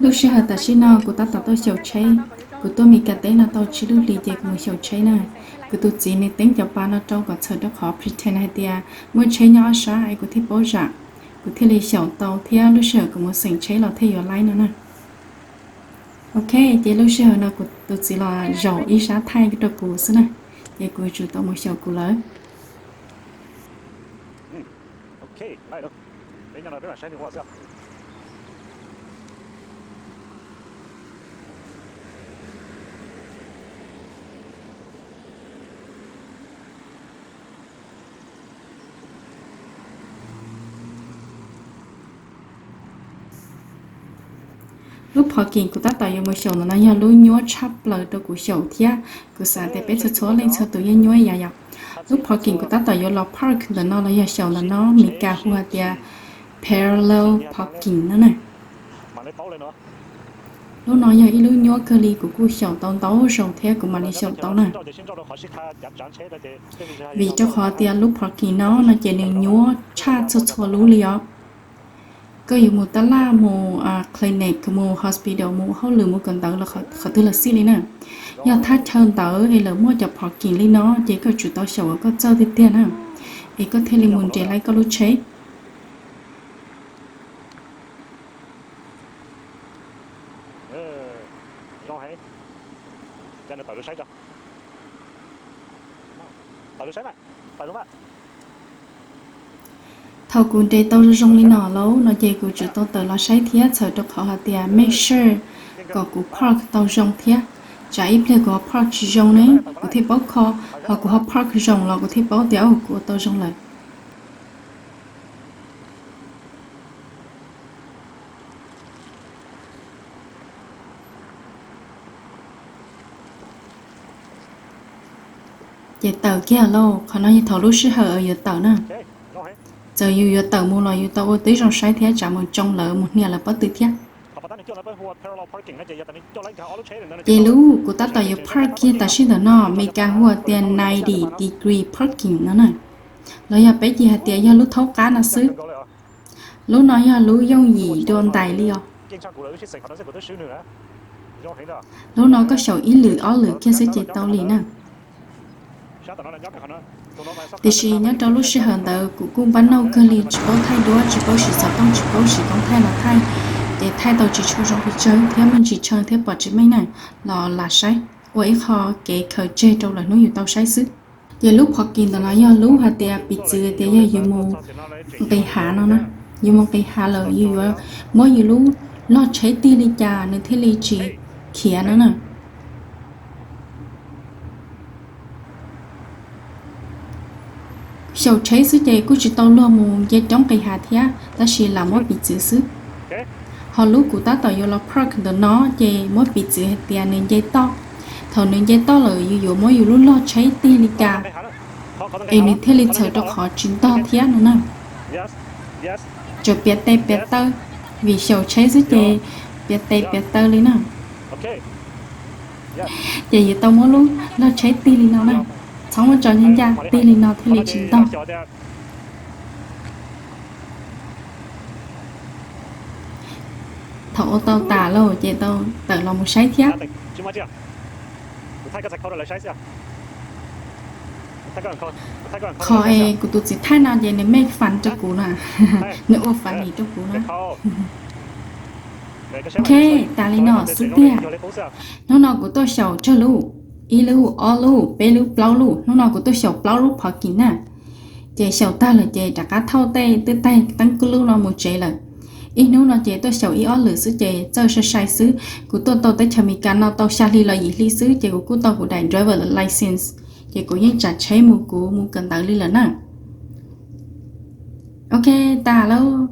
Lub sij hawm tam sim no kuv tab tom tuaj xyaum tsheb. Kuv tuaj Mes Kas teb no tau tsib lub hlis ces kuv mus xyaum tsheb na. Kuv tus txiv nws teeb cov pa no rau kom txhawm rau qhov pretend hais tias muaj tsheb nyob ob sab es kuv thiaj paub zam, kuv thiaj li xyaum tau thiab lub sij hawm kuv mus xeem tsheb los thiaj yuav laib no na. Ok, ces lub sij hawm no kuv tus txiv los zaum ib sab thaij rau kuv xwb na, ces kuv yuav tsum tau mus xyaum kuv lawm. Lub parking kuv tab tom yuav mus xyaum ntawm no yog lub nyuaj tshaj plaws rau kuv xyaum thiab kuv xav tias peb txhua txhua leej txhua tus yeej nyuaj ib yam yom. Lub parking kuv tab tom yuav los park ntawm no los yog xyaum ntawm no Mes Kas hu hais tias parallel parking no na. Lub no yog ib lub nyuaj kawg li, kuv kuj xyaum tau ntau zaus thiab kuv mam li xyaum tau na. Vim rau qhov tias lub parking no no ces nws nyuaj tshaj txhua txhua lub li os. Koj yuav mus tab laj, mus clinic, mus hospital, mus hauj lwm, mus kawm ntawv los qhov twg los xij li na. Yog thaj chaw ntawd es lawv muaj cov parking li no ces koj tsum tau xyaum uas koj txawj tiag tiag na, es koj thiaj li mus nres laib koj lub tsheb. Thaum kuv nres tau zoo zoo li no lawm no ces kuv tsum tau tawm los saib thiab txhawm rau qhov hais tias make sure kom kuv park tau zoo thiab. Tsam ib pliag kuv ho park tsis zoo ne, kuv thiaj paub kho, ho kuv ho park zoo los kuv thiaj paub tias kuv ua tau zoo lawm. Ces tawm kiag lauj, qhov no yog thaum lub sij hawm yuav tawm na. Txawm yus yuav tawm mus los yus tau ua tib zoo saib thiab tsam mus tsoo lawv mus hnia lawv pob tw thiab. Ces lub kuv tab tom yuav park kiag tam sim ntawm no Mes Kas hu tias ninety degree parking no na, los yog peb cia hais tias yog lub thaub qab no xwb. Lub no yog lub yooj yim dua ntais li os. Lub no koj xyaum ib lwm ob lwm kiag xwb ces tau li na. Tiam sis nyob rau lub sij hawm ntawd kuv kuj npab nauj kawg li, tsis paub thaij duab, tsis paub siv xov tooj, tsis paub siv koob thaij los thaij, ces thaij tau tsis tshua zoo pes tsawg thiab me ntsis tshaw thiab pom tsis meej na, los lam saib ua ib qho kev khaws tseg rau lwm hnub yus tau saib xwb. Ces lub parking ntawm no yog lub hais tias piv txwv tias yog yus mus nqis hav no na, yus mus nqis hav lawm yus yuav muab yus lub log tsheb tig li cas nws thiaj li tsis khiav no na. Xyaum tsheb xwb ces kuj tsis tau luag mus nce roob nqis hav thiab, tab sis lam muab piv txwv xwb. Ho lub kuv tab tom yuav los park ntawm no ces muab piv txwv hais tias nws nce toj. Thaum nws nce toj lawm yus yuav muab yus lub log tsheb tig li cas es nws thiaj li txhawm rau qhov tsis ntog thiab no na. Tsuas piav tes piav taw, vim xyaum tsheb xwb ces piav tes piav taw li na. Ces yuav tau muab lub log tsheb tig li no na, txhob muab tso ncaj ncaj, tig li no thiaj li tsis ntog. Thaum ua tau tas lawm ces tau tawm los mus saib thiab. Qhov es kuv tus txiv thaij no ces nws make fun rau kuv na, nws ua funny rau kuv na. Ok, tas li no xwb tiag. Hnub no kuv tuaj xyaum tsawg lub? Ib lub, ob lub, peb lub, plaub lub. Hnub no kuv tuaj xyaum plaub lub parking na. Ces xyaum tag lawm ces rov qab thauj tej twb taig teeb kuj lub no mus tsev lawm. Ib hnub no ces tuaj xyaum ib ob lwm xwb ces txawj sai sai xwb. Kuv tuaj tau teb chaws Amelikas no tau xya hli los yim hli xwb ces kuv kuj tau kuv daim driver license, ces kuv yeej tsav tsheb mus kuv mus kawm ntawv li lawm na. Ok, tas lawm.